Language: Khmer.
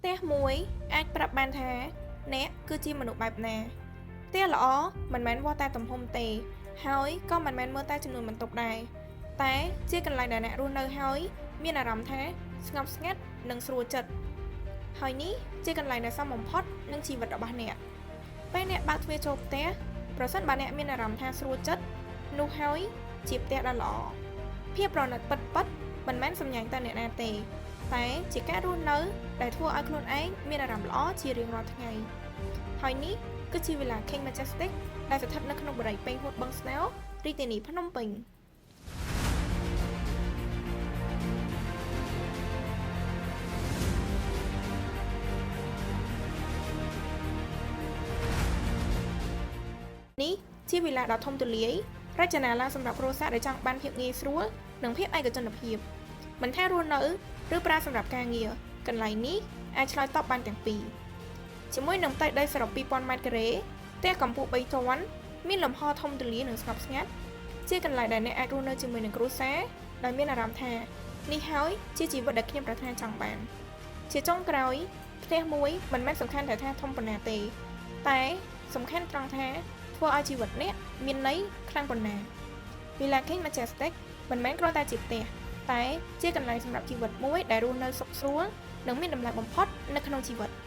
ផ្ទះមួយអាចប្រាប់បានថាអ្នកគឺជាមនុស្សបែបណាផ្ទះល្អមិនមែនវាស់តែទំហំទេ ហើយក៏មិនមែនមើលតែចំនួនបន្ទប់ដែរតែជាកន្លែងដែលអ្នករស់នៅហើយមានអារម្មណ៍ថាស្ងប់ស្ងាត់និងស្រួលចិត្តហើយនេះជាកន្លែងដែលសមបំផុតនឹងជីវិតរបស់អ្នកពេលអ្នកបើកទ្វារចូលផ្ទះប្រសិនបើអ្នកមានអារម្មណ៍ថាស្រួលចិត្តនោះហើយជាផ្ទះដ៏ល្អភាពប្រណិតពិតៗមិនមែនសម្ញែងតែអ្នកណាទេ តែជាការរស់នៅដែលធ្វើឲ្យខ្លួនឯងមានអារម្មណ៍ល្អជារៀងរាល់ថ្ងៃហើយនេះគឺជាវិឡា King Majestic ដែលស្ថិតនៅក្នុងបុរីប៉េងហួតបឹងស្នោរាជធានីភ្នំពេញនេះជាវិឡាដ៏ធំទូលាយរចនាឡើងសម្រាប់គ្រួសារដែលចង់បានភាពងាយស្រួលនិងភាពឯកជនភាពមិនថារស់នៅឬប្រើសម្រាប់ការងារកន្លែងនេះអាចឆ្លើយតបបានទាំងពីរជាមួយនឹងផ្ទៃដីសរុប2000ម៉ែត្រការ៉េផ្ទះកម្ពស់3ជាន់មានលំហធំទូលាយនិងស្ងប់ស្ងាត់ជាកន្លែងដែលអ្នកអាចរស់នៅជាមួយនឹងគ្រួសារដោយមានអារម្មណ៍ថានេះហើយជាជីវិតដែលខ្ញុំប្រាថ្នាចង់បានជាចុងក្រោយផ្ទះមួយមិនមែនសំខាន់តែថាធំប៉ុណ្ណាទេតែសំខាន់ត្រង់ថាធ្វើឲ្យជីវិតអ្នកមានន័យខ្លាំងប៉ុណ្ណា Villa King Majestic មិនមែនគ្រាន់តែជាផ្ទះតែជាកន្លែងសម្រាប់ជីវិតមួយដែលរស់នៅសុខស្រួលនិងមានតម្លៃបំផុតនៅក្នុងជីវិត។